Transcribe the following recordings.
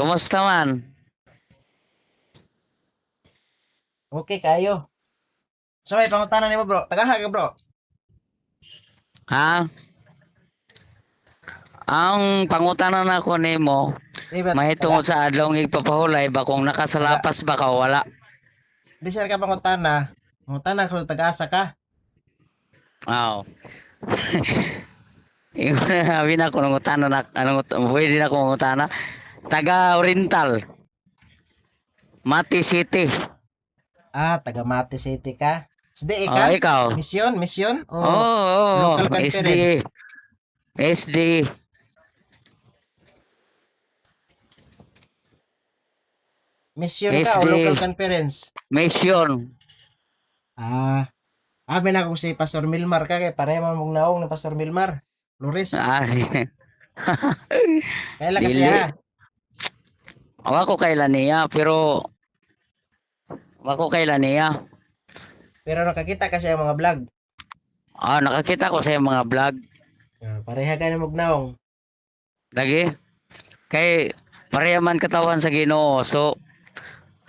Kumusta man? Okay kayo. So may pangutana nimo, bro. Tagaha ka, bro. Ha? Ang pangutana nako nimo, Di ba? mahitungod sa adlong igpapahulay ba kung nakasalapas ba ka o wala? Di sir ka pangutana. Pangutana ko taga-asa ka. Aw. Ingon sabi na ko nangutana na anong pwede na ko mangutana. Taga Oriental. Mati City. Ah, taga Mati City ka. SDE Oh, ka? ikaw. Mission, mission o Oo, oh, local SDE. conference? SDE. Mission ka o SDE. local conference? Mission. Ah, abi na kung si Pastor Milmar ka kay pareho man mong naong ni Pastor Milmar. Flores. Ah, Kaila kasi dili. ha. Wa ko kailan niya pero wa ko kailan niya. Pero nakakita kasi ang mga vlog. Ah, nakakita ko sa iyang mga vlog. Ah, pareha ka na mong naong. Lagi. Kay pareha man katawan sa Ginoo. So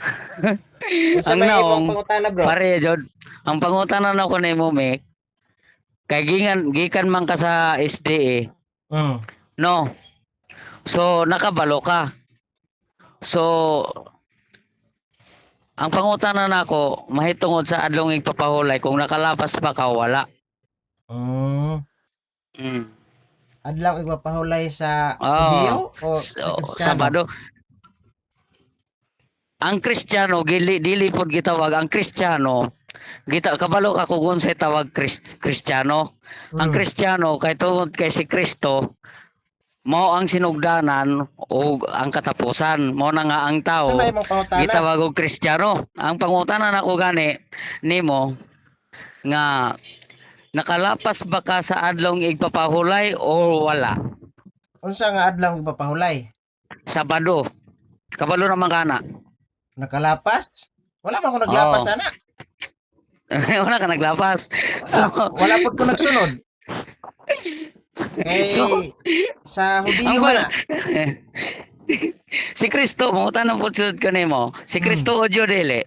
Unsa ang may imong naong pangutana, bro? pareha jud. Ang pangutana nako nimo, Mek, kay gikan gikan man ka sa SDE, no? So nakabalo ka. So ang pangutana nako mahitungod sa adlong igpapahulay kung nakalapas pa ka o wala. Adlaw igpapahulay sa Oh, Hudiyo o so, sa Kristiyano? Sabado. Ang Kristiyano gili dili pod gitawag ang Kristiyano. Gita kabalo ka kung unsay tawag Kristiyano. Ang Kristiyano kay tungod kay si Kristo mao ang sinugdanan o ang katapusan. Mao na nga ang Sa tao may imong pangutana? gitawag og Kristiyano. Ang pangutana nako gani nimo nga nakalapas ba ka sa adlong igpapahulay o wala? Unsa nga adlaw igpapahulay? Sabado. Kabalo naman kana. Nakalapas? Wala man ko naglapas Oo. ana. Wala ka naglapas. Wala, wala pod ko nagsunod. Kay So, sa Hudiyo ang man wala. na. Si Kristo, mangutan po sud kanimo. Si Kristo odyo dili.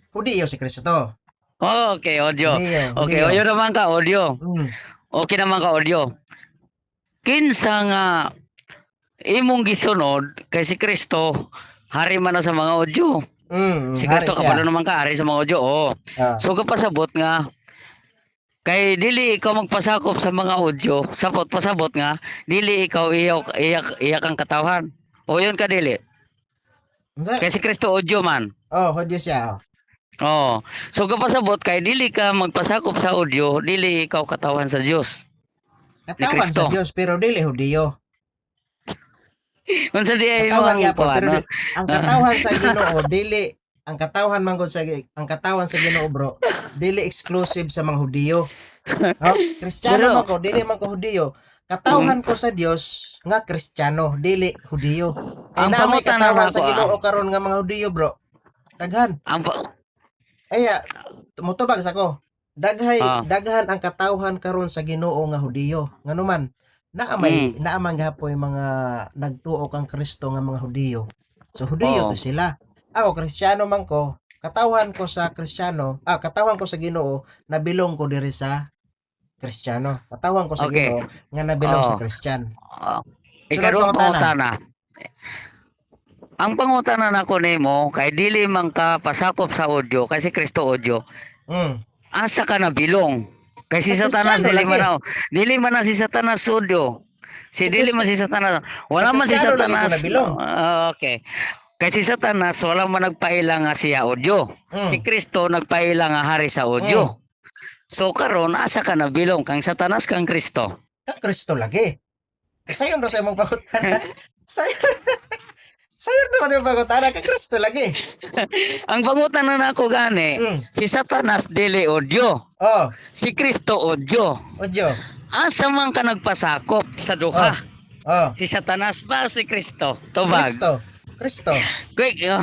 Hudiyo si Kristo. Oh, okay, odyo. Hudiyo, Okay, Hudiyo. odyo naman ka, odyo. Okay naman ka, odyo. Kinsa nga imong gisunod kay si Kristo, hari man na sa mga odyo. Si Hari Kristo siya. kabalo naman ka, hari sa mga odyo. Oo. So kapasabot nga kay dili ikaw magpasakop sa mga odyo, sapot pasabot nga dili ikaw iyak iyak iyak ang katawhan. O yun ka dili. Unsa? Kay si Kristo odyo man. Oh, Hudiyo siya. Oh. Oo. So kapasabot kay dili ka magpasakop sa odyo, dili ikaw katawan sa Dios. Ni Katawan Kristo. sa Dios pero dili Hudiyo. Unsa di ay Katawan imong gyapon kuan, pero no? ang katawhan sa Ginoo dili ang katawhan man gud sa ang katawan sa Ginoo, bro, dili exclusive sa mga Hudiyo. Oh, Kristiyano man ko, dili man ko Hudiyo. Katawhan ko sa Dios nga Kristiyano, dili Hudiyo. Kay Ang naa may pangutana katawhan sa nako, Ginoo karon nga mga Hudiyo, bro. Daghan. Ang Aya, mutubag sa ko. Daghay daghan ang katawhan karon sa Ginoo nga Hudiyo. Nganuman, naa may naa man gapoy mga nagtuo kang Kristo nga mga Hudiyo. So Hudiyo to sila. Ako Kristiyano man ko, katawhan ko sa Kristiyano, katawhan ko sa Ginoo, nabilong ko diri sa Kristiyano. Katawhan ko sa Ginoo nga nabilong sa Kristiyan. Sunod Ikaduhang pangutana. pangutana. Ang pangutana nako nimo kay dili man ka pasakop sa odyo kay si Kristo odyo. Asa ka nabilong? Kay si Sa Satanas Kristiyano dili man lagi. na dili man na si Satanas odyo. Si Sa dili man si Satanas. Wala Sa man si Kristiyano lagi ko Satanas. nabilong. Okay. Kay si Satanas wala man nagpaila nga siya odyo. Si Kristo nagpaila nga hari sa odyo. So karon asa ka nabilong kang Satanas kang Kristo? Kang Kristo lagi. Sayon ra sa imong pangutana. Sayon. Sayon naman yung pangutana kang Kristo lagi. Ang pangutana nako gani, si Satanas dili odyo. Si Kristo odyo. Odyo. Asa man ka nagpasakop sa duha? Oh. Si Satanas ba o si Kristo? Tubag. Kristo. Kristo. Quick. Oh.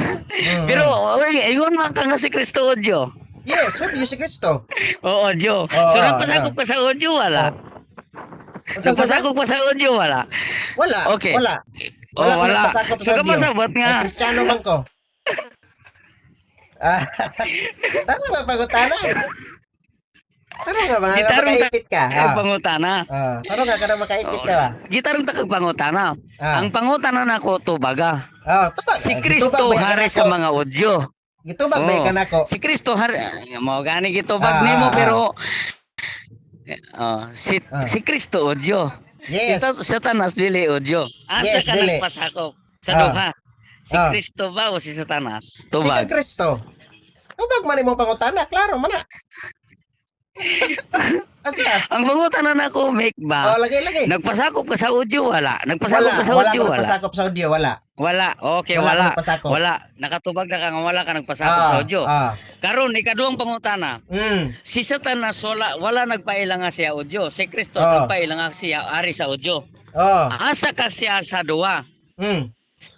Pero oy, ingon man ka nga si Kristo odyo. Yes, odyo si Kristo. Oo, odyo. Oo, So nagpasakop ka sa odyo wala. Unsa sa Nagpasakop ka sa odyo wala. Wala. Okay. Wala. Wala Oh, ko wala. nagpasakop So sa Hudyo. kapasabot Kay nga. Kristiyano man ko. Ah, tara ba pangutana? Tara nga ba? Gitarong Makaipit ka. Kay Ah. pangutana. Ah, tara nga kana makaipit ka ba? Gitarong ta kag pangutana. Ah. Ang pangutana nako tubaga. Ah, tubag. Si Ah, Kristo gitubag ba hari ka sa nako? mga Udyo. Gitubag ba Oo. ka nako? Si Kristo hari mo gani gitubag Ah, nimo ah, ah. pero oh, si si Kristo Udyo. Yes. Si Satanas dili Udyo. Asa Yes, ka dili. nagpasakop sa duha? Si Kristo ba o si Satanas? Si Tubag. kang Kristo. Tubag man imong pangutana, klaro man na. Asa? Ang pangutana nako make Oh, ba? lagi lagi. Nagpasakop ka sa Udyo wala? Nagpasakop Wala, ka sa wala Udyo ko wala? nagpasakop sa audio, wala. Wala. Okay, Wala ko wala. nagpasakop. Wala. Nakatubag na ka nga wala ka nagpasakop sa Udyo. Karon ikaduhang pangutana. Si Satanas wala wala nagpaila nga siya Udyo. Si Kristo nagpaila nga siya ari sa Udyo. Asa ka siya sa duwa?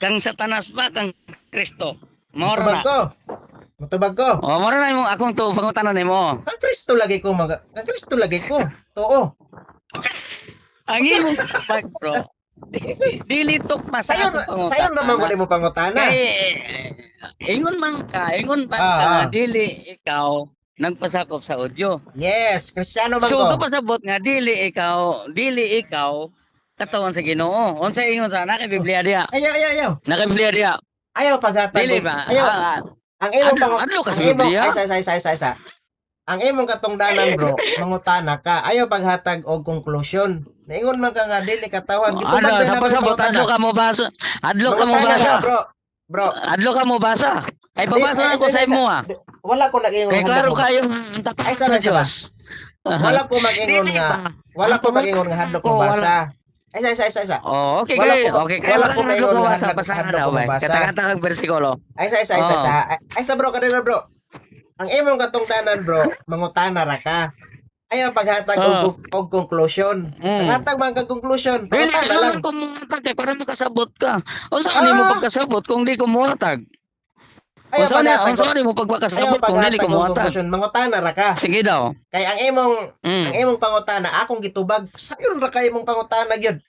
Kang Satanas ba kang Kristo? Mora Mutubag na. ko. Mutubag ko. Oh, mora na imong akong to pangutana nimo. Kang Kristo lagi ko mga kang Kristo lagi ko. Tuo. Ang imong tubag, bro. Dili tukma sa Sayon akong sayon naman ko pangutana. nimo pangutana. Kay ingon man ka, ingon man ka nga dili ikaw nagpasakop sa Udyo. Yes, Kristiyano man So ko. kapasabot nga dili ikaw katawan sa Ginoo. Unsa ingon sa naka Biblia diha? Ayaw, ayaw, ayaw. Naka Biblia diha. Ayaw paghatag. Dili og- ba? Ayaw. Ang imong Adlo ka sa ang imong Biblia. ay, sa, sa, sa, sa. Ang imong katungdanan, bro, mangutana ka. Ayaw paghatag og konklusyon. Naingon man ka nga dili katawan. Gitubag Ano, ba sa na pasabot adlo ka mo basa. Adlo ka mo Mangutana basa. ka, bro. Bro, Adlo ka mo basa. Ay Di, pabasa ay, na ko isa, sa isa, imo ah. wala ko nag-ingon Kay hadlok klaro mo. kayo Ay, sa sa ba? Dios. Wala ko mag-ingon Dili nga, ba? wala Ang ko mag-ingon nga hadlok ko, mo wala. basa. Ay, isa, isa, isa, isa. Oh, okay Wala kay ko okay kay wala wala ko ka maingon hadlok nga basa hadlok basahan hadlok daw ko bay. mabasa. Kataka-takang bersikulo. Ay, isa, isa, isa, Oh. isa. Ay, isa bro, kanina bro. Ang imong katungdanan, bro, mangutana ra ka. Ayaw paghatag og conclusion. Paghatag man kag conclusion, Dili pangutana lang. kailangan ko muhatag kay para makasabot ka. Unsa ka nimo pagkasabot kung di ko muhatag? Ayaw Unsa ni paghatag unsa nimo ayaw pagkasabot kung dili paghatag ko og muhatag? conclusion, mangutana ra ka. Sige daw. Kay ang imong pangutana akong gitubag, sayon ra kay imong pangutana gyud.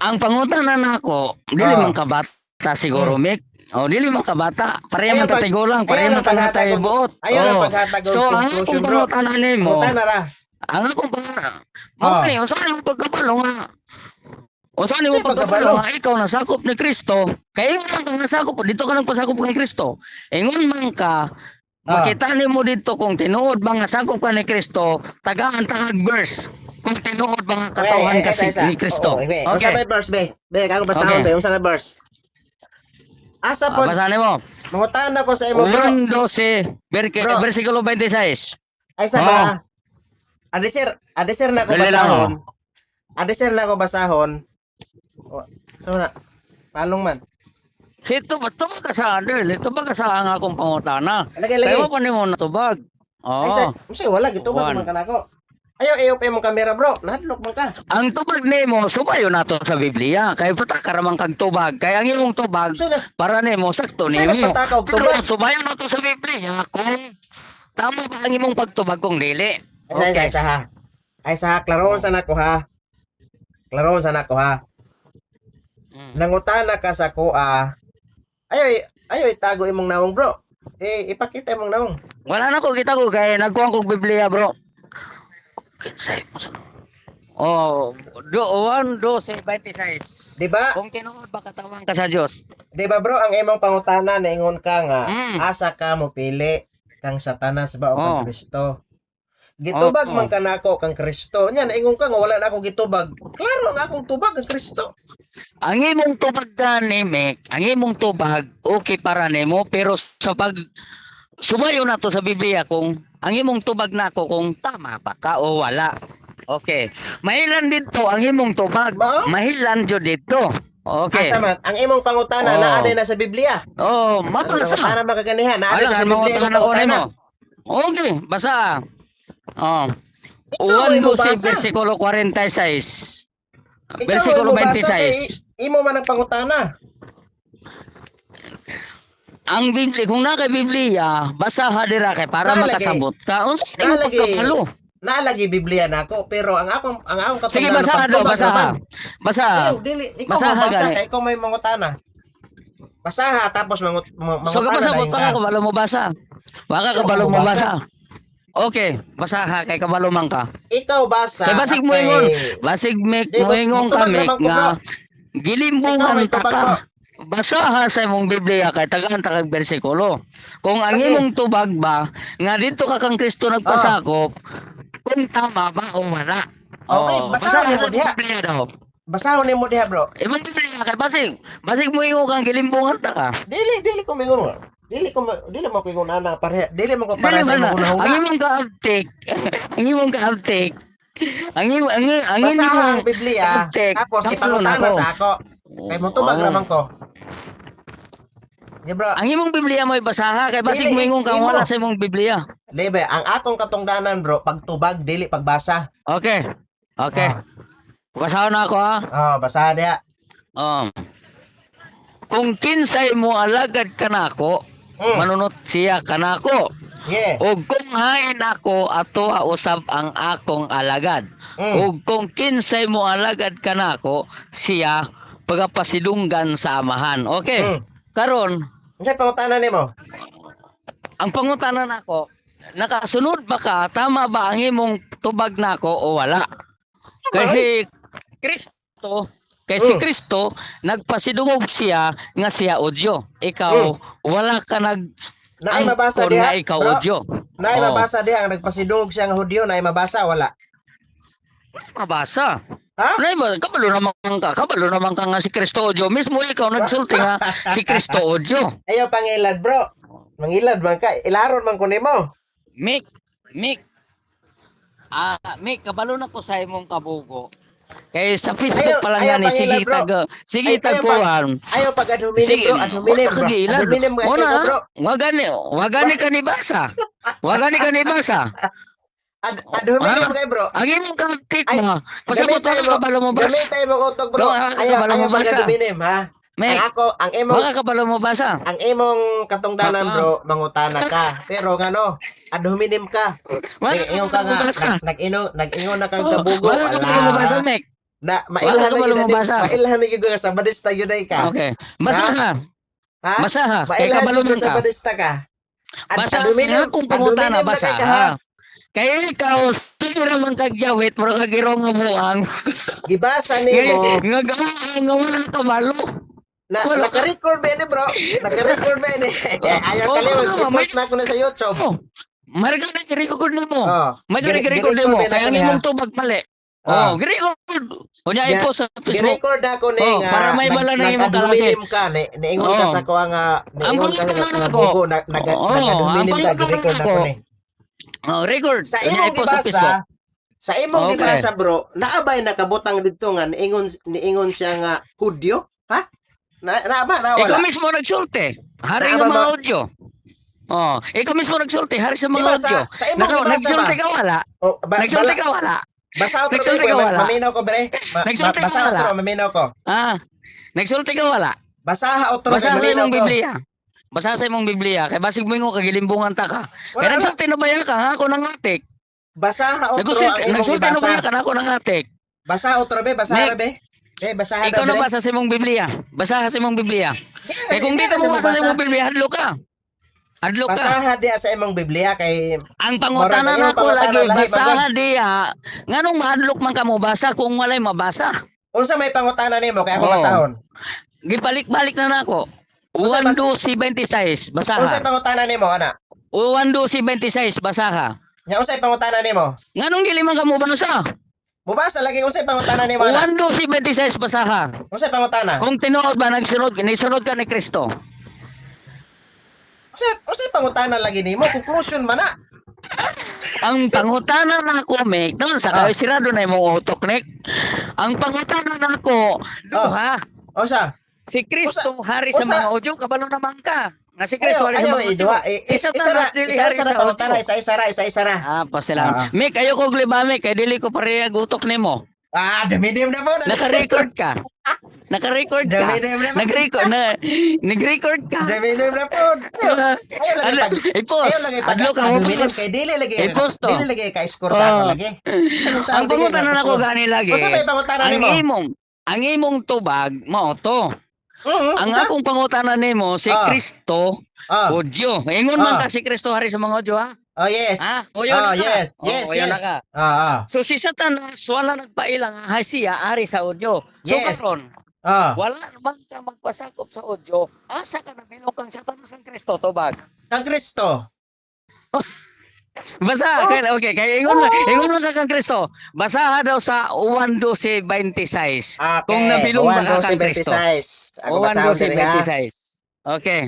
Ang pangutana nako, dili man kabata siguro, Mick. Oh, dili man kabata. Pareha Ayaw man tatigulang, ayaw pareha lang man tatay paghatag og buot. ayaw lang Oh. paghatag og So ang akong conclusion, bro. pangutana nimo, Pangutana ra. ang akong pangutana, mao ni unsa nimo pagkabalo nga unsa nimo Unsay pagkabalo pagkabalo? nga ikaw nasakop ni Kristo? Kay ingon man ka nasakop, dito ka nagpasakop kay Kristo. Ingon man ka, makita nimo dito kung tinuod ba nga sakop ka ni Kristo, tagaan ta kag verse kung tinuod ba nga katawhan Ay, ka ay, si, isa, isa. ni Kristo. Oo, be. Unsa Okay. may verse be? Be, ako basahon Okay. be, unsa may verse? Asa pod Basahan nimo. mangutana ko sa imo, bro. 1:12, Bro. versikulo 26. Ay sa ba? Ade sir, ade sir na ko Dali lang, basahon. Ade sir na ko basahon. Oh, so na. Palong man. Ito ba tubag ka sa ano? Ito ba ka sa ang akong pangutana? Lagi lagi. Kaya pa nimo natubag. Ay sa, Oo. unsay wala gitubag One. man kanako. Ayaw ayaw pa imong kamera, bro. Nahadlok man ka. Ang tubag nimo subayo nato sa Biblia. Kay pataka ra man kag tubag. Kay ang imong tubag Unsay na? para nimo sakto Unsay nimo. nagpataka og Pero tubag? subayo nato sa Biblia kung tama ba ang imong pagtubag kung dili. Ay sa, Okay. ay sa ha. Ay sa ha, klaroon sa nako ha. Klaroon sa nako ha. Nangutana ka sa kuha. Ayo ayo itago imong nawong, bro. Eh ipakita imong nawong. Wala na ko kita ko kay nagkuhan kog Biblia, bro. Kinsay mo sa Oh, do 1 12 26. Di ba? Kung tinuod ba katawan ka sa Dios? Di ba, bro, ang imong pangutana naingon ka nga asa ka mo pili kang Satanas ba o kang Kristo? Gitubag man kanako kang Kristo. Nya naingon ka nga wala na ako gitubag. Klaro ang akong tubag kang Kristo. Ang imong tubag gani, Mek, ang imong tubag okay para nimo pero sa pag sumayo na to sa Biblia kung ang imong tubag nako kung tama ba ka o wala. Okay. Mahilan dito ang imong tubag. Mao? Mahilan jud dito. Okay. Asa man ang imong pangutana naa na sa Biblia. Oh, Ang mabasa. pangutana makaganiha naa Ala, sa ang Biblia mga imong ko pangutana. nimo. Okay, basa. Oh. Ikaw ay 1:12 mobasa. versikulo 46. Ikaw ay Versikulo mobasa kay 26. imo man ang pangutana. Ang Biblia, kung naka Biblia, basaha dira kay para Nalagay. makasabot ka. Unsa nimo Nalagay. pagkabalo? Naalagi Biblia nako, pero ang akong Sige, katungdanan basaha daw, pagtubag basaha. naman. Basaha. Ayaw, dili ikaw Basaha mabasa gani. kay ikaw may mangutana. Basaha tapos So mangutana kapasabot dayon pa ka. ka kabalo mo basa. Baka Ayaw kabalo ko mo mobasa. basa. Okay, basaha kay kabalo man ka. Ikaw basa Kay basig mo kay ingon, basig mek Di mo ingon mutubag ka mek naman ko, nga bro. Ikaw gilimbungan may ta tubag, ka. bro. Basaha sa imong Biblia kay tagaan ta kag bersikulo. Kung ang Lagi. imong tubag ba nga didto ka kang Kristo nagpasakop, kung tama ba o wala. Okay, Oh, basahan basaha nimo sa diha. Biblia daw. Basahon nimo diha, bro. Imong Biblia kay basig mo ingon kang gilimbungan ta ka. Dili dili ko mingon. Dili mo ko ingon ana pareha. Dili mo ko Dili para sa ba na? imong Ang hunahuna. imong kaabtik, ang imong kaabtik, ang imong ang Basaha imong ang Biblia kaabtik, tapos kabalo ipangutana nako. sa ako. Kay motubag Oh. raman ko. Yeah, bro. Ang imong Biblia mo'y basaha kay basig Dili mo ingon kang imo. wala sa imong Biblia. Lebe, ang akong katungdanan, bro, pagtubag dili pagbasa. Okay. Okay. Ah. Basahon na ako ha. Oh, basaha diha. Kung kinsay mo alagad kanako, manunot siya kanako. Ug kung hain ako ato usab ang akong alagad. Ug kung kinsay mo alagad kanako, siya pagapasidunggan sa amahan. Okay. Karon, Unsay pangutana nimo? Ang pangutana nako, nakasunod ba ka, tama ba ang imong tubag nako o wala? Kasi Kristo, kay si Kristo nagpasidungog siya nga siya Udyo. Ikaw wala ka nag Naay mabasa angkon diha, nga ikaw bro. Udyo. Naay Oh. mabasa diha ang nagpasidungog siya nga Hudyo, naay mabasa wala. Mabasa. Ha? Nay ba, kabalo naman ka, kabalo naman ka nga si Kristo Udyo. Mismo ikaw nagsulti nga si Kristo Udyo. Ayaw pangilad, bro. Mangilad man ka, ilaron man ko nimo. Mick, Mick. Ah, Mick, kabalo na ko sa imong kabugo. Kay sa Facebook Ayaw, pa lang ayaw yan, eh, sige pangilad, bro. tag sige Ay, ayaw pang tagkuhan. ayaw pag ad hominem, Sige, bro, ad hominem, wa bro. Ad ka hominem nga Una, ka, bro. wagani ka ni basa. Wagani ka ni basa. Ad hominem Ah, kay bro. ang imong katik Ay, mo. Pasabot gamit tayo ka kabalo mo basa. Gamit tayo mo utok, bro. Go, ah, Ayaw, kabalo ayaw mo pag ad basa. hominem, ha. Mick, Ang ako, ang imong wala kabalo mo basa. ang imong katungdanan, bro, mangutana ka. Pero ngano, ad hominem ka. Wala May ingon ka kabalo nga, mo basa. nag-ingon na kang Oh, kabugo. wala kabalo mo basa, Ala. Mick. Na Wala mailhan na kabalo gyud mo ani, basa. mailhan na gyud ka sa badista gyud ay ka. Okay. Basa Ha? ka. Ha? Basa ha. Kay Mailhan kabalo gyud ka man sa ka. badista ka. Ad, Basa ad hominem, nga kung ad pangutana, hominem na basa kay ka, ha. ha. Kaya ikaw, sige naman kagyawit, mura kagirong nga buang. Gibasa Nga nimo nga nga nga wala kabalo. na Wala ka. naka-record ba ni, bro? Naka-record ba ni? Ayaw Oh, kaliwat, oh, may i-post na ako na sa YouTube. Oh, Marga na gi-record nimo. Oh, May gi-record gi-record nimo ba na kaya ako ang ni ha? imong tubag mali. Oh. Oh, gi-record. Unya i-post sa Facebook. Gi-record na ako ni Oh, nga para may bala na imong nag-ad kalaki. hominem ka, ni niingon ka Oh. sa kuha nga Ang niingon ka pangutana nga nako. bugo nag nag Oo, nag-ad ang hominem ka, pangutana gi-record na nako. ako ni. Oh, record. Sa Unya imong i-post sa Facebook. gibasa, sa imong Okay. gibasa, bro, naabay nakabutang didto nga niingon niingon siya nga Hudyo, ha? Na naaba na Ikaw wala. mismo nagsulti. Hari Naaba ng mga ba? audio. Oh, ikaw mismo nagsulti, hari sa Di mga ba audio. sa imong Naka, gibasa ba? nagsulti ka wala? Oh, ba, Nagsulti bala, ka wala? basa otro Nagsulti be, ka wala? maminaw ko bre. Nagsulti ka Basa wala? otro, maminaw ko. Ah, nagsulti ka wala? Basaha otro kay Basa sa maminaw imong ko. Biblia. Basa sa imong Biblia kay basig mo ingon kagilimbungan ta ka. Wala, Kay wala. nagsulti na ba yan ka nga ako nang atik? Basaha otro ang Nagsulti, imong nagsulti na ba gibasa. yan ka na ako nang atik? Basaha otro be, basaha Mek, ra be. Be, basaha ikaw daw na bre. basa sa imong Biblia. Basa sa imong Biblia. Kay kung Di di ka ra mo basa sa mabasa. imong Biblia, hadlo ka. Hadlo ka. Basaha diha sa imong Biblia kay Ang murag pangutana ang imong nako pangutana lagi, lahi man gud. basaha diha. Nganong mahadlok man ka mo basa kung walay mabasa? Unsa may pangutana nimo kay ako Oh. basahon? Gibalik-balik na nako. Unsa bas 1:26, Unsay basaha. pangutana nimo ana? 1:26, basaha. Nya unsay pangutana nimo? Nganong dili man ka mo basa? Mubasa lagi unsay pangutana nimo ana? 1:26, basaha. Unsay pangutana? Kung tinuod ba nagsunod nisunod ka ni Kristo? Unsay pangutana lagi nimo? Conclusion man na. Ang pangutana nako, Mek, doon sa Ah. kayo sirado na imong utok, Nek. Ang pangutana nako, duha. O siya. Si Kristo hari sa usa- mga Hudyo, kabalo naman ka. Nga si Kristo Ayaw, hari sa ayaw mga Hudyo. iduha. Si Isa ra, Satanas dili isa hari ra sa pangutana, Hudyo. isa ra, isa ra. Ah, pastilan. Ah. Mek, ayoko og libame kay dili ko pareha gutok nimo. Ah, dumidim na po. Naka-record ka. Naka-record ka. Nag-record na, nag-record ka. Dami na po. Ayaw lagi Ano, pag i-post. ayaw lagi pag Adlo ka mo post. Kay dili lagi. I-post to. Dili lagi ka score sa ako lagi. Ang pangutana nako gani lagi. Unsa may pangutana Ang nimo? Ang imong tubag mao to. Ang akong pangutana nimo si Kristo Hudyo. Ingon man ka si Kristo hari sa mga Hudyo, ha? Oh, yes. Ha? Uyo na ka. Yes. Oh, Yes, uyo yes. na ka. So si Satanas wala nagpaila nga ha siya ari sa Hudyo. So karon, wala naman ka magpasakop sa Hudyo. Asa ka nabilong kang Satanas ang Kristo tubag? Kang Kristo. Basa, Oh. kay, okay, kay ingon ingon man ka kang Kristo. Basaha daw sa 1:12.26. Okay. Kung nabilong ba ka kang Kristo? 1:12.26. Ako batahon diri, ha? 1:12.26. Okay.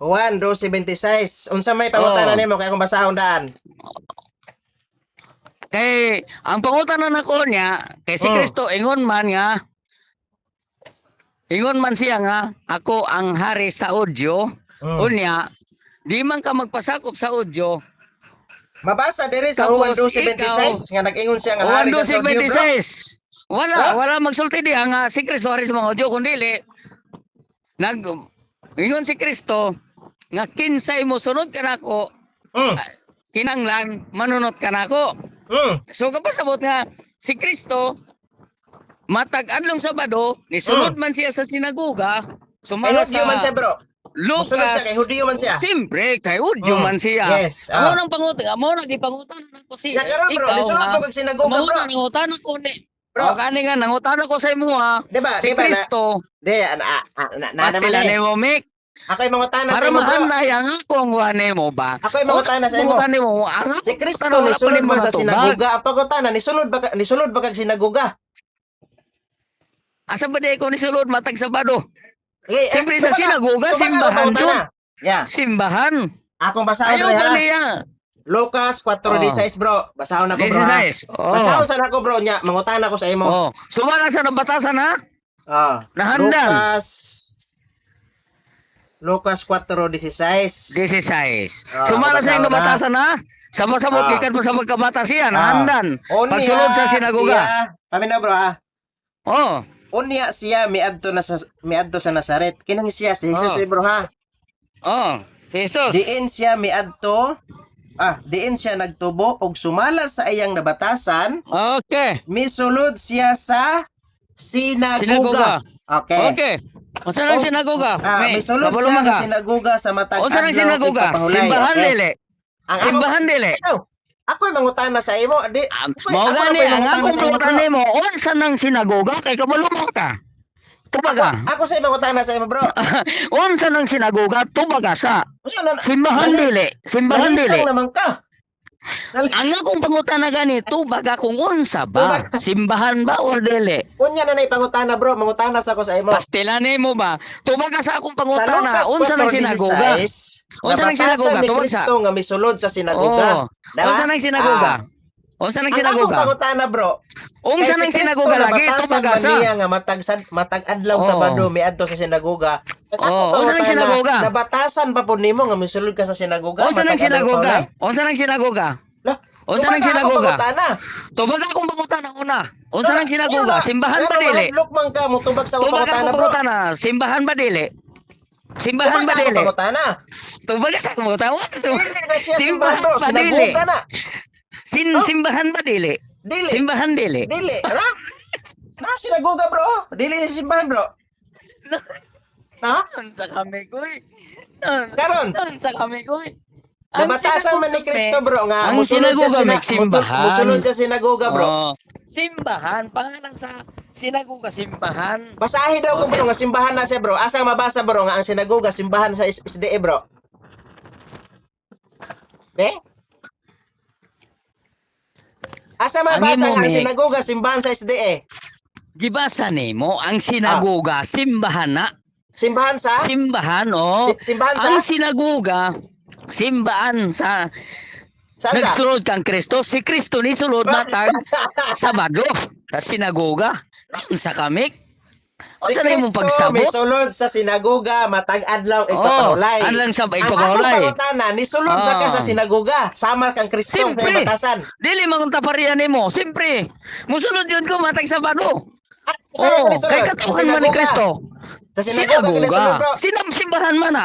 Juan 12:26. Unsa may pangutana nimo kay akong basahon daan? Kay ang pangutana nako niya kay si Kristo ingon man nga ingon man siya nga ako ang hari sa Udyo. Unya di man ka magpasakop sa Udyo. Mabasa diri sa Juan Tapos 12:26 nga nag-ingon siya nga hari Juan siya sa Udyo, bro. 12:26. Wala, Ha? wala magsulti diha nga si Kristo hari sa mga Udyo kun dili nag ingon si Kristo nga kinsay mo sunod kanako kinanglan manunot kanako. So kapasabot nga si Kristo matag adlong Sabado nisulod man siya sa sinagoga Kay sumala Hudyo man sa siya, bro. Musulod siya Lucas. kay Hudyo man siya. Siyempre kay Hudyo man siya. Yes. Amo nang pangutan, amo nang gipangutan nako si Ya karon, bro, ikaw nisulod nga. mo kag sinagoga, bro. Mangutan, nangutan ako ni. Bro. O kani nga nangutan ako sa imo ha. Di ba? Si Di ba na? Kristo, Di na na, na, na naman pastila eh. nimo Mick. Ako'y mangutana sa Para imo, bro. maanay ang akong wane mo ba? Ako'y mangutana sa imo. Pangutan nimo, ang akong Si Kristo pangutana, wala pa nisulod nimo man sa natubag. sinagoga. Ang pangutana nisulod ba kag sinagoga? Asa ba di ko nisulod matag Sabado? Okay, eh, Siyempre sa tubaga, sinagoga, tubaga ako simbahan pangutana. jud. Yeah. Simbahan. Akong basahon Ayaw diri ba ha. niya? Lucas 4:16, bro. Basahon ako, bro, ha. 16. Oh. Basahon sa nako, bro, nya. Mangutana ko sa imo. Oh. Sumala sa nabatasan ha? Nahandan. Lucas 4:16. 16. Sumala Sumala sa na. nabatasan ha? Sama-sama gikan pa sa pagkabata siya, nahandan. Unya Pagsulod sa sinagoga. Siya, paminaw, bro, ha. Oh. Unya siya miadto sa Nazaret. Kinang siya si Jesus, eh, bro, ha. Oh. Si Jesus. Diin siya miadto diin siya nagtubo og sumala sa iyang nabatasan, misulod siya sa sinagoga. Sinagoga. Okay. Okay. Unsa nang Oh, sinagoga? May, misulod kabalo siya man sa ka. sinagoga sa matag Unsa nang adlaw sinagoga? igpapahulay. Simbahan Okay. dili. Ang ako, Simbahan dili. ikaw, ako'y mangutana sa imo. Di, Mao ako na gani po'y ang mangutana akong sa imo, bro. pangutana nimo, unsa nang sinagoga kay kabalo mo ka? Tubaga. Ako sa mangutana sa imo, bro. Unsa nang sinagoga? Tubaga sa Unsa na simbahan dili. Simbahan dili. nalisang naman ka. Ang akong pangutana gani, tubaga kung unsa ba? Tubaga. Simbahan ba or dili? Unya na nay pangutana, bro, mangutana sa ako sa imo. Pastilan nimo ba? Tubaga sa akong Sa pangutana, Lucas unsa nang sinagoga? 4:16, Unsa nang nabatasan sinagoga? ni Tubag sa. Kristo nga misulod sa sinagoga. Oh. Diba? Unsa nang sinagoga? Unsa nang Ang akong sinagoga? pangutana, bro, Unsa kay si nang Kristo sinagoga lagi? nabatasan Tubaga man sa. niya nga matag adlaw Sabado miadto sa sinagoga. Ang akong Oh, unsa nang pangutana, sinagoga? nabatasan pa po nimo nga misulod ka sa sinagoga? Unsa nang matag adlaw sinagoga? pa Unsa nang sinagoga? Lah, Unsa nang Tubaga akong sinagoga? pangutana. Tubaga akong pangutana una. Unsa nang sinagoga? Simbahan ba Pero dili? mahadlok man ka motubag sa akong Tubaga pangutana, akong bro. pangutana. Simbahan ba dili? Simbahan Tubaga ba akong dili? pangutana. Tubaga sa akong pangutana. Dili na siya simbahan, Simbahan bro. ba dili? Sinagoga na. Oh. Simbahan ba dili? Dili. Simbahan dili. Dili. Ra? Na sinagoga, bro. Dili siya simbahan, bro. Na? Unsa kami koy? Karon, Unsa kami koy? Ang nabatasan man ni sinagoga, Kristo, bro, nga Ang musulod siya sinagoga, Mek, simbahan. musulod siya sinagoga, bro. Oh, simbahan, pangalan sa sinagoga simbahan. Basahin daw ko, bro, nga simbahan na siya, bro. Asa mabasa, bro, nga ang sinagoga simbahan sa SDE, bro? Be? Asa Ang mabasa imo, nga ang Mek. sinagoga simbahan sa SDE? Gibasa nimo ang sinagoga, simbahan na. Simbahan sa? Simbahan, oh. Simbahan sa? Ang sinagoga, simbahan sa Saan sa? nagsulod kang Kristo, si Kristo ni sulod matag Sabado sa sinagoga. Sa kamik. O Si sa nimo Kristo pagsabot? misulod sa sinagoga matag adlaw Oh, igpapahulay. anlang sa Ang akong igpapahulay. pangutana, nisulod ba ka sa sinagoga? Sama kang Kristo sa Siyempre. batasan. Dili man kung taparian nimo, siyempre. Musulod yun ko matag Sabado. Sa Oo, man kay kanisulod? Sa katawhan man ni sinagoga. Kristo. Sa sinagoga kanisulod, Sinagoga. bro. Sinam simbahan man na.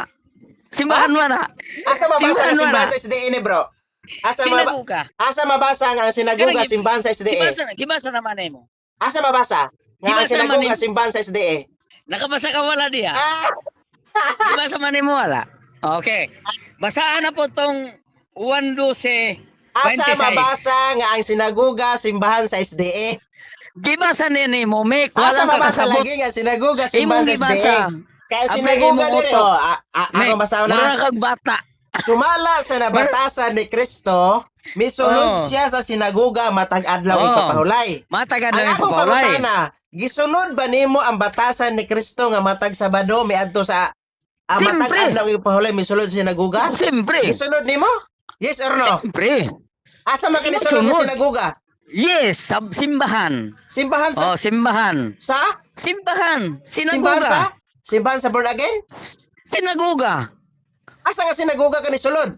Simbahan man na. Asa mabasa Simbahan nga man simbahan na. sa SDA ni, bro? Asa maba Sinagoga. asa mabasa nga ang sinagoga Kanang simbahan sa SDA? gibasa naman nimo. Asa mabasa nga ang Gibasa man sinagoga nimo. simbahan sa SDA? Nakabasa ka wala diha? Ah! Gibasa man nimo wala? Okay. Basaan na po tong 1:12. Asa 26. mabasa nga ang sinagoga simbahan sa SDA? Gibasa ni nimo, Mek, Asa walang mabasa kakasabot. lagi nga sinagoga simbahan Imong sa gibasa. SDA? Kaya Apre sinagoga imong diri utok. oh, ako Mek, basa mura na. kag bata. Sumala sa nabatasan ni Kristo, misulod Oh. siya sa sinagoga matag adlaw Oh. ipapahulay. Matag Ang adlaw akong ipapahulay. pangutana, gisunod ba nimo ang batasan ni Kristo nga matag Sabado miadto sa matag Siyempre. adlaw ipapahulay misulod sa sinagoga? Siyempre. Gisunod nimo? Yes or no? Siyempre. Asa man kini sulod nga Sunod. sinagoga? Yes, sa simbahan. Simbahan sa Oh, simbahan. sa? Simbahan. Simbahan sa? Sinagoga. Simbahan sa born again? Sinagoga. Asa nga sinagoga kani sulod?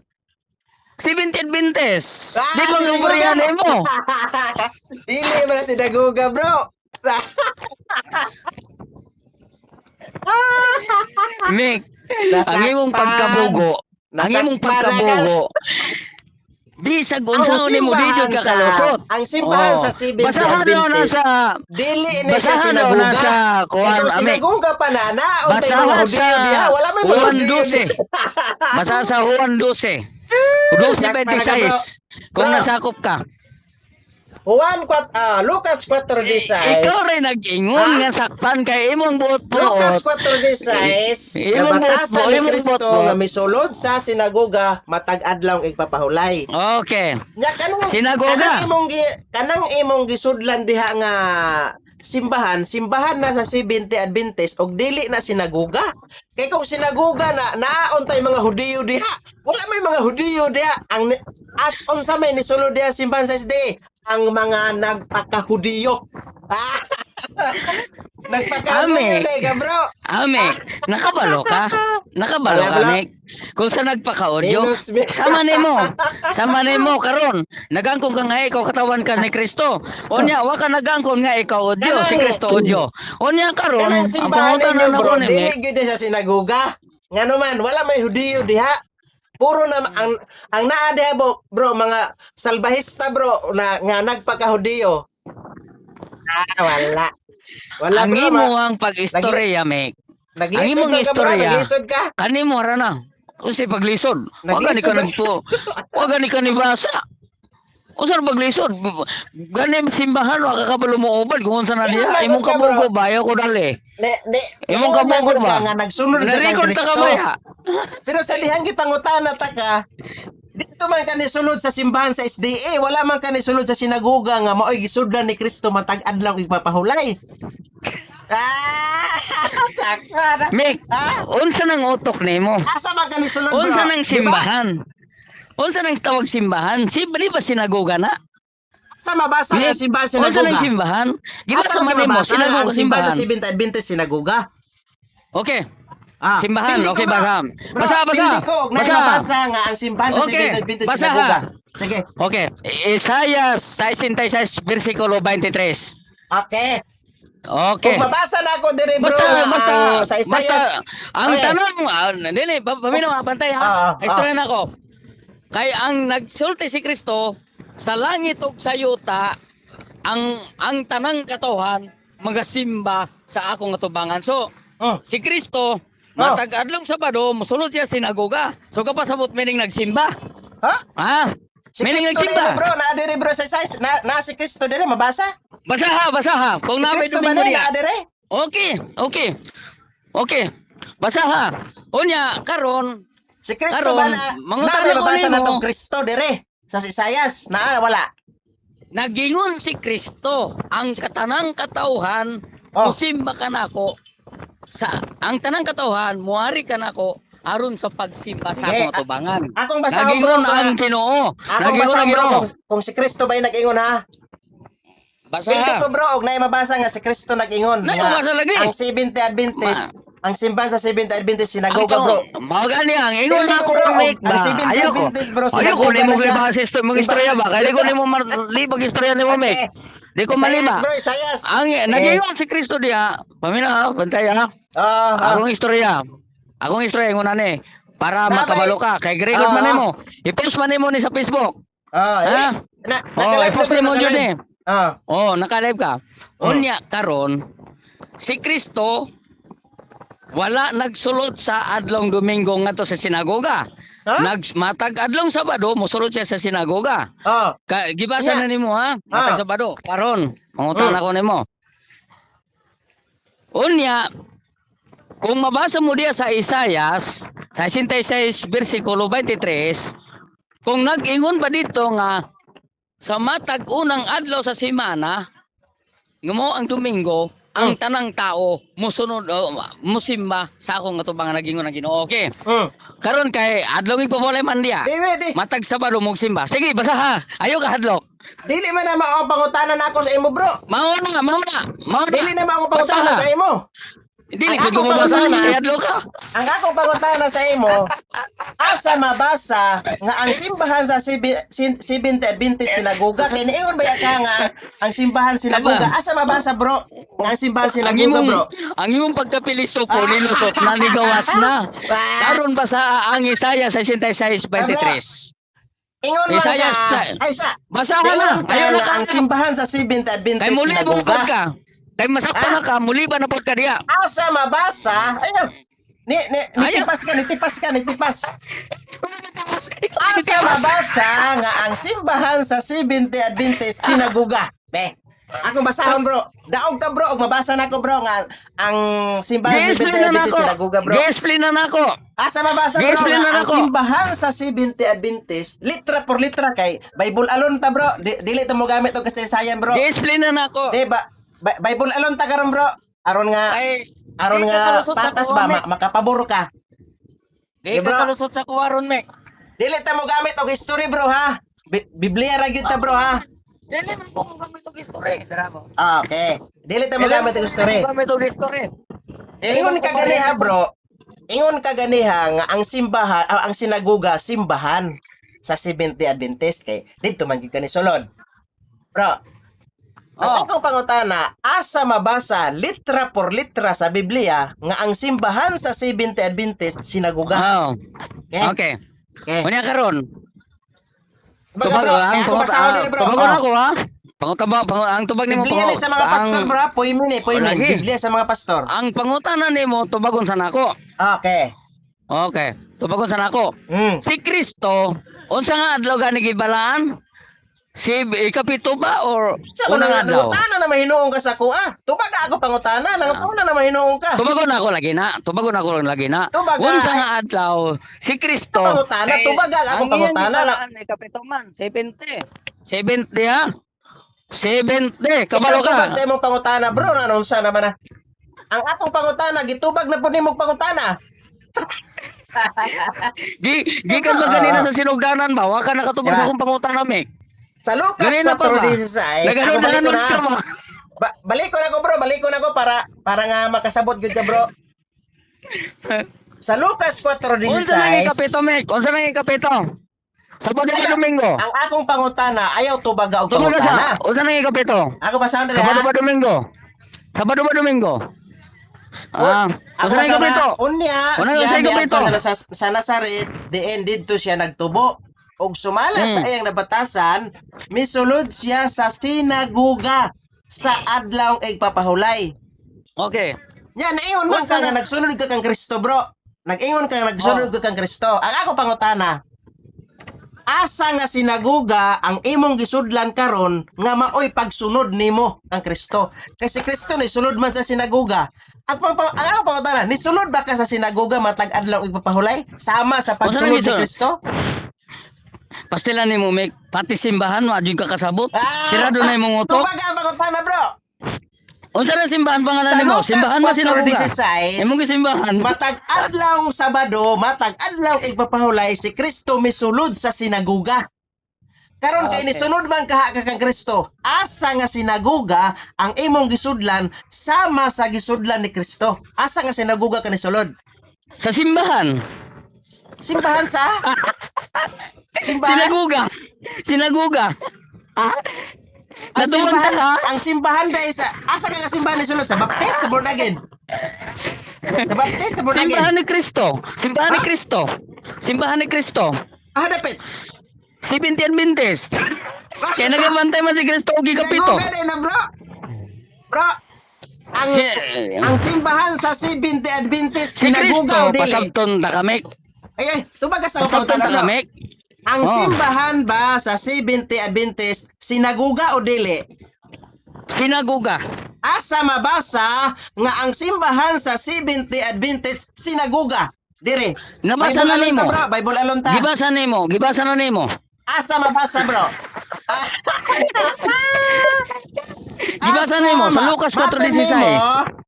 Seventh Adventist. Ah, Di ba sinagoga. lubrihan mo? Dili man na sinagoga, bro. Mick, ang imong pagkabugo, ang imong pagkabugo, bisag unsa ni mo di jud ka kalusot. Ang simbahan Oh. sa Seventh Basahan daw na Adventist, sa dili ni siya basahan daw na sinagoga. sa Kay kuan kung ame. sinagoga pa na, naon tay mga Basahan Hudiyo sa diha. Wala may mga Juan Hudiyo 12. Basahan sa Juan 12. 12:26. Kung Bro. nasakop ka. Juan 4, Lucas 4:16. Ikaw rin nag-ingon Ha? nga sakpan kay imong Lucas buot-buot. 4:16, Imong nabatasan buot-buot, ni imong Kristo buot-buot. nga misulod sa sinagoga matag adlaw igpapahulay. Okay. Nya kanang Sinagoga. Kanang imong gisudlan diha nga simbahan, simbahan na sa Seventh Adventist og dili na sinagoga. Kay kung sinagoga na naon tay mga Hudiyo diha. Wala may mga Hudiyo diha. Ang as unsa may nisulod diha simbahan sa SDA, ang mga nagpakahudiyo. Ah! Nagpakahudiyo Ame. na ka, bro. Ame, nakabalo ka? Nakabalo Wala, ka, wala. Mek? Kung sa nagpaka-audio, Minus, minus. sama nimo. Sama nimo karon. Nagangkong ka nga ikaw katawan ka ni Kristo. Unya wa ka nagangkon nga ikaw audio si Kristo audio. Unya karon Kanang ang simbahan pangutana ninyo, na bro, ko ni dili Mek. gyud sa sinagoga. Ngano man, wala may Hudiyo diha. Puro na ang naa diha bro, bro, mga salbahista, bro, na nga nagpakahudiyo. Ah, wala. Wala, Ang bro, imo ang pag-istorya, Mek. Ang naglisod imong man ka, bro, istorya. naglisod ka. Kanimo ra na. Unsay paglisod? Wa gani ka Naglisod ba? nagpo. Wa gani ka nibasa. Unsa ra paglisod? Gani simbahan wa ka kabalo mo ubad kung unsa na Ingon diha. man Imong gud ka, bro. kabugo bayo ko dali. Ne, ne, Imong ingon man kabugo gud ka ba? nga nagsunod ka kang Narekord ta ka Kristo. ba ya? Pero sa dihang gipangutana ta ka, dito man ka nisulod sa simbahan sa SDA, wala man ka nisulod sa sinagoga nga maoy gisudlan ni Kristo matag adlaw igpapahulay. Ah, sakwa na. Mek, Ha? unsa nang utok nimo? Asa man ka nisulod, bro? Unsa nang Di ba? simbahan? Unsa nang tawag simbahan? Si di ba sinagoga na? Asa mabasa ang Mek, simbahan unsa nang sinagoga? simbahan? Giba Asa sa man man nimo mabasa sinagoga ang simbahan sa simbahan. Seventh Adventist sinagoga? Okay, Ah, simbahan. pili ko, Okay, bro. basa. Bro, Basa, basa. Pili ko, og naay Basa. mabasa nga ang simbahan sa Okay, Seventh Adventist basa. sinagoga. Sige. Okay, Isaiah 66 versikulo 23. Okay. Okay. Kung mabasa na ako dire, bro, Basta nga basta ang sa Isaiah basta ang Okay. tanong dili paminaw ha, pantay ha. Istorya na ako. Kay ang nagsulti si Kristo sa langit ug sa yuta ang tanang katohan magasimba sa akong atubangan. So si Kristo matag adlong Sabado mosulod siya sa sinagoga. So kapasabot meaning nagsimba. Ha? Ha? Si Meaning Kristo nagsimba. dire, bro, naa dire, bro, sa Isaiah, na si Kristo dire mabasa? Basa ha, basa ha. Kung Si namin Kristo ba Domingo na diha. naa dire? Okay. Okay. Basa ha. Unya karon Si Kristo ba Karon, na mga na may tanong ko mabasa nimo. na tong Kristo dire sa Isaias? Naa wala. Nagingon si Kristo ang katanang katauhan Oh. musimba ka nako sa ang tanang katauhan muari ka nako aron sa pagsimba sa Sige, akong atubangan. Akong basahon, bro, Nagingon ang Ginoo. akong Nagingon ang basahon, bro, Ginoo. kung si Kristo ba yung nag-ingon ha? Basa. Pili ko, bro, og naay mabasa nga si Kristo nag-ingon nga Nagabasa lagi. ang Seventh Adventist, ang simbahan sa Seventh Adventist sinagoga, bro. Mao gani ang ingon Pili ko, ako bro, Mek ang ba. Seventh Ayoko. Adventist, bro, Ayoko sinagoga nimo na siya. gibasa mga istorya ba. Kaya ko nimo libag istorya nimo Mek. Okay. Di ko Isayas, malima. bro, Isayas. Ang Sige. nagingon si Kristo diha, pamina ha, bantay ha. Ah. Akong istorya. Akong istorya ingon ani para Nabay. makabalo ka kay record man nimo. I-post man nimo ni sa Facebook. Ah, eh, Ha? na, Oh, naka-live na, i-post bro, nimo jud naka-live. ni. Oh, naka-live ka. Unya karon si Kristo wala nagsulod sa adlong Domingo ngadto sa sinagoga. Ha? Nagmatag adlong Sabado mosulod siya sa sinagoga. Ka, gibasa Unya. na nimo ha, matag Sabado. Karon, mangutan ako nimo. Unya, kung mabasa mo diya sa Isayas, sa 66 versikulo 23, kung nag-ingon pa dito nga sa matag unang adlaw sa semana, nga mao ang Domingo, ang tanang tao musunod o musimba sa akong atubangan nagingon ang Ginoo. Okay. Karon kay adlaw gid man diya. Di, di. Matag Sabado mong simba. Sige, basa ha. Ayaw ka hadlok. Dili man na mao ang pangutana nako sa imo, bro. Mao na, mao na. Mao na. Dili na mao ang pangutana Basa. sa imo. Dili Ang ko akong mabasa pangutana- kay hadlok ka. Ang akong pangutana sa imo, asa mabasa nga ang simbahan sa Seventh Adventist Sinagoga kay niingon ba ka nga ang simbahan sinagoga? Aba. Asa mabasa, bro, nga ang simbahan Ang sinagoga, imong bro? ang imong pagkapilisok ko nilusot na nigawas na. Karon basa ang Isaiah 66:23. Ingon man ka Isayas ay sa Basa ka na. ingon ka Ayaw na nga ka. ang simbahan sa Seventh Kay Adventist muli mo Sinagoga. ka. Kay masakpan na ka, muli ba na pod ka diya? Asa mabasa? Ayaw. Ni ni Ayaw. nitipas ka, nitipas ka, nitipas. Asa mabasa nga ang simbahan sa Seventh Adventist Sinagoga? Be. Akong basahon, bro. Daog ka, bro, og mabasa nako, bro, nga ang simbahan sa Gi-explain Seventh na Adventist nako. Sinagoga, bro. Gi-explain na nako. Asa mabasa, bro, Gi-explain nga na ang nako. simbahan sa Seventh Adventist, litra por litra kay Bible alone ta, bro. Dili ta mo gamit og kasaysayan, bro. Gi-explain na nako. Di ba? Bible alone ta karon, bro. Aron nga Kay aron di ka nga kalusot sa patas kuha, ba Mek. makapabor ka. Di Di, ka bro. kalusot sa kuha ron, Mek. Dili ta mo gamit og history, bro, ha. Biblia ra gyud ta, bro, ha. Dili man ko gamit og history. Dara mo. Ah, okay. Dili ta mo gamit og history. Gamit og history. Dili Ingon man ko ka ganiha, bro. Ingon ka ganiha nga ang simbahan, ang sinagoga simbahan sa Seventh Day Adventist kay didto man gyud kani sulod. Bro, ang akong pangutana, asa mabasa litra por litra sa Biblia nga ang simbahan sa Seventh Day Adventist sinagoga? Oh. Okay? Okay. Okay. Unya karon. Baga, Tubag, bro, ang kaya ako tubag, basahon diri, bro. Tubag Oh. ako ha. Pangutaba, ang tubag nimo Biblia ni sa mga pastor, bro. Poimin eh, poimin. Lagi. Biblia sa mga pastor. Ang pangutana nimo tubagon sa nako. Okay. Okay. Tubagon sa nako. Si Kristo, unsa nga adlaw gani gibalaan? Si ikapito ba or Sa unang mga adlaw? nangutana na mahinuong ka sa kuha. Tubag ako pangutana, nangutana na mahinuong ka. Tubagon ako lagi na. Tubagon ako lagi na. Tubag Unsa nga adlaw si Kristo? Sa pangutana, tubag ang akong pangutana na. Ikapito man, 70. 70 ha? 70. Kabalo Ikaw tubag ka. sa imong pangutana, bro, na unsa naman na. Ang akong pangutana gitubag na pud nimong pangutana. Gi gikan ba ganina sa sinugdanan ba? Wa ka nakatubag sa akong pangutana, Mek. Sa Lucas Ganina pa ba? 4:16, ako balik ko Naganon na. ka ba? Balik ko na ko, bro, balik ko na ko para para nga makasabot gyud ka, bro. Sa Lucas Unsa nang 4:16, ikapito, Mek? Unsa nang ikapito? Sabado ba Domingo? ang akong pangutana ayaw tubaga og Tubag ka pangutana. sa. Unsa nang ikapito? Ako basahon diri Sabado ha. ba Domingo? Sabado ba Domingo? Ah, Ako unsa nang basahon ikapito? ha. Unya Una, siya unsa ikapito? miadto sa Nazaret, diin didto siya nagtubo. Og sumala sa iyang nabatasan, misulod siya sa sinagoga sa adlaw igpapahulay. Okay. Nya naingon man ka Unsa nga na- nagsunod ka kang Kristo, bro. Nag-ingon ka nga nagsunod ka kang Kristo. Ang ako pangutana, asa nga sinagoga ang imong gisudlan karon nga maoy pagsunod nimo kang Kristo? Kasi Kristo ni sulod man sa sinagoga. Ang ako pangutana, nisulod ba ka sa sinagoga matag adlaw igpapahulay? Sama sa pagsunod ni gisulod? Kristo? Pastilan nimo, Mek, pati simbahan wa jud ka kasabot. Ah, Sirado na imong utok. Tubag ang pangutana, bro. Unsa na simbahan pangalan Sa nimo? Lucas Simbahan ba sinagoga? 4:16, Imong gisimbahan. matag adlaw Sabado, matag adlaw igpapahulay si Kristo misulod sa sinagoga. Karon kay nisunod man kaha ka kang Kristo, asa nga sinagoga ang imong gisudlan sama sa gisudlan ni Kristo? Asa nga sinagoga ka nisulod? Sa simbahan. Simbahan sa? Simbahan? Sinagoga. Sinagoga. Ah? Ang Natuwan simbahan, ta ha. ang simbahan dai sa asa ka nga simbahan ni sulod sa Baptist, sa born again? Sa Baptist, sa born again. Simbahan ni Kristo. Simbahan ni Ha? Kristo. Simbahan ni Kristo. Ah, dapit. Seventh Adventist. Kaya nagabantay man si Kristo og gikapito. Sinagoga na, bro. Bro, ang Si, ang simbahan sa Seventh Adventist si Kristo sinagoga o dili? pasabton ta kami. Ay, ay, tubag ka sa Pasabton ta bro. kami. Ang Oh. simbahan ba sa Seventh Adventist sinagoga o dili? Sinagoga. Asa mabasa nga ang simbahan sa Seventh Adventist sinagoga? Dire. Nabasa Bible na alone nimo. ta, bro. Bible alone ta. Gibasa nimo, gibasa na nimo. Asa mabasa, bro? Gibasa Asa nimo sa Lucas 4:16.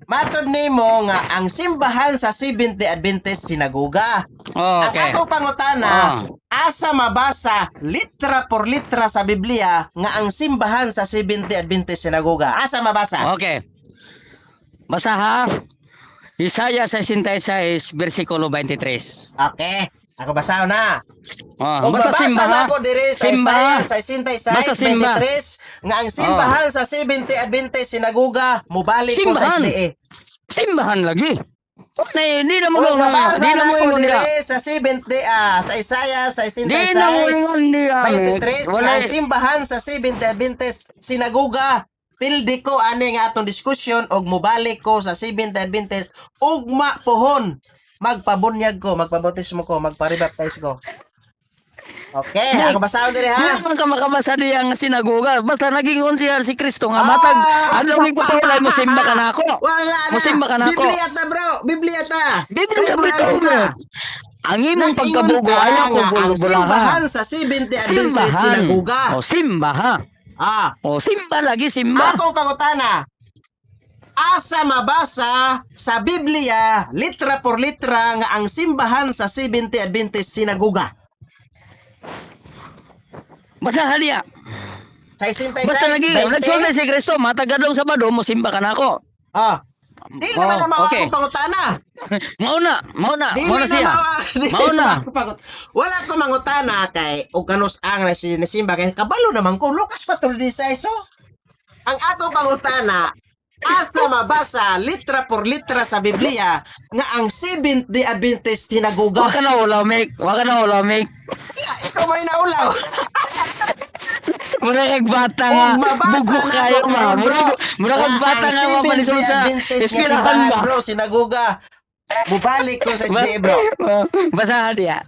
Matod nimo nga ang simbahan sa Seventh Adventist sinagoga. Oh, okay. Ang akong pangutana, asa mabasa litra por litra sa Biblia nga ang simbahan sa Seventh Adventist sinagoga? Asa mabasa? Okay. Basa ha. Isaiah 66 versikulo 23. Okay. Ako basahon na. Oh, Ug basta mabasa simba na ha. ako diri sa Simba. Isaiah 66, Basta simba. 23 nga ang simbahan sa Seventh Adventist sinagoga mubalik ko sa Simbahan. SDA. Simbahan lagi. Oh, na, di na mo Ug na, mabasa di na na mo ako ingon nila. diri sa Seventh sa Isaiah Di na mo 66 ingon nila. 23 nga Wala. ang simbahan sa Seventh Adventist sinagoga. Pildi ko ani nga atong diskusyon og mubalik ko sa Seventh Adventist ugma pohon. Magpabunyag ko, magpabautismo ko, magpa-rebaptize ko. Okay, Mike, ako basahon diri Di ha. naman ka makabasa diya nga sinagoga. Basta naging siya si Kristo nga matag. Ah! Adlaw mig papahulay mo simba ka na ako. Wala na. Musimba ka na ako. Biblia ta, bro. Biblia ta. Biblia Bible bitaw alone bro. ta. Ang imong Nag-ingon pagkabugo ka ayaw ko nga ang bulbulaha. simbahan sa Seventh Adventist Simbahan. sinagoga. O simba ha. O simba lagi simba. Akong pangutana. Asa mabasa sa Biblia litra por litra nga ang simbahan sa Seventh Adventist sinagoga? Basta haliya. Sa 66, Basta lagi 20? nagsulti si Kristo matag adlaw Sabado mo simba ka nako. Dili naman Oh, na mao okay. akong pangutana. Mao na, mao na, Dili mao na na siya. mao dili Mao na. na ako Wala ko mangutana kay og kanus ang na si nasimba kay kabalo naman ko Lucas 4:16 oh. Ang atong pangutana, asa mabasa litra por litra sa Biblia nga ang Seventh Day Adventist Wa sinagoga? ka na ulaw, Mick. Wa ka na ulaw, Mick. Ikaw may naulaw. Mura kag bata nga. Ug mabasa Bugok na kayo ako ma. karon, bro. Mura kag Nga bata ang nga Seventh mapalisulod Day sa Adventist nga eskwelahan simbahan, ba. bro, sinagoga. Mubalik ko sa SDA, bro. Basa diya.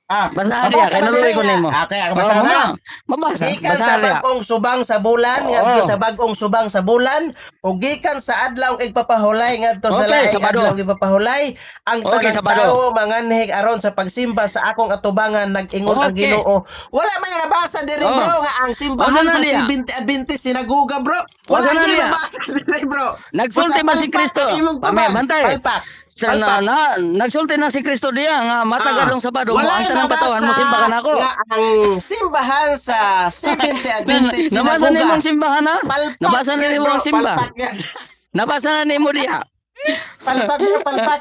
Ah, Basa diya mabasa kay ba naluoy diri ko nga? nimo. Okay, ako Oh, basa na. mabasa. Gikan Basa sa diya. bag-ong subang sa bulan ngadto Oo. sa bag-ong subang sa bulan ug gikan sa adlaw igpapahulay ngadto sa Okay, laing Sabado. adlaw igpapahulay ang Okay, tanang Sabado. tawo manganhig aron sa pagsimba sa akong atubangan, nag-ingon ang Okay. Ginoo. Wala man yung nabasa diri, Oh. bro, nga ang simbahan Unsa na sa niya? Seventh Adventist sinagoga, bro. Wala Unsa na gyud niya? nabasa diri, bro. Nagsulti Basta man si palpak Kristo. ang imong Pame, tubag. bantay. Palpak. Sa na, Palpak. na, nagsulti na si Kristo diya nga matag adlong Sabado mo Walay ang tanang katawan mo mabasa simba ka nako. nga ang simbahan sa Seventh Adventist Nabasa sinagoga. nimo ang simbahan ha? Palpak Nabasa na yan, nimo bro. ang simba. Palpak yan. Nabasa na nimo diha. Palpak bro, palpak.